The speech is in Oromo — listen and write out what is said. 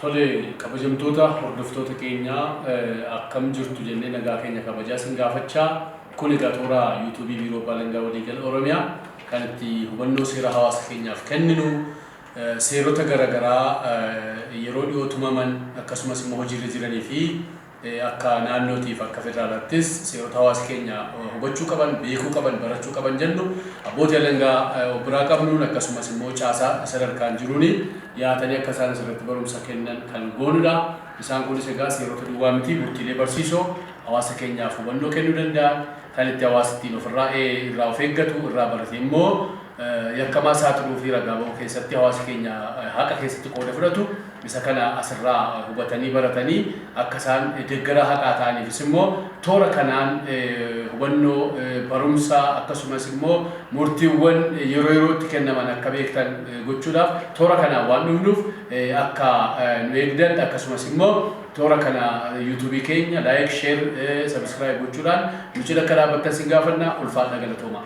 Tole, kabajamtoota hordoftoota keenyaa, akkam jirtu jennee nagaa keenya kabajaa isin gaafachaa, kun egaa toora yuutuubii Biiroo Abbaa Alangaa Waliigala Oromiyaa kan itti hubannoo seera hawaasa keenyaaf kenninu, seerota garaagaraa yeroo dhiyoo tumaman, akkasumas immoo hojiirra jiranii fi akka naannootiif akka federaalaattis seerota hawaasa keenya hubachuu qaban, beekuu qaban, barachuu qaban jennu abbootii alangaa of biraa qabnuun, akkasumas immoo caasaa sadarkaan jiruun dhiyaatanii akka isaan asirratti barumsa kennan kan goonudha. Isaan kunis egaa seerota duwwaa miti, murtiilee barsiisoo hawaasa keenyaaf hubannoo kennuu danda'an, kan itti hawaasa ittiin ofirraa irraa of eeggatu, irraa barate immoo yakkamaa saaxiluu fi ragaa ba'uu keessatti hawaasa keenya haqa keessatti qooda fudhatu, isa kana asirraa hubatanii baratanii akka isaan deeggaraa haqaa ta'aniifis immoo toora kanaan hubannoo, barumsa, akkasumas immoo murtiiwwan yeroo yerootti kennaman akka beektan gochuudhaaf toora kanaan waan dhufnuuf akka nu eegdan, akkasumas immoo toora kana yuutuubii keenya like, share, subscribe gochuudhaan nu cina akka dhaabbattan sin gaafanna. Ulfaadha, galatoomaa.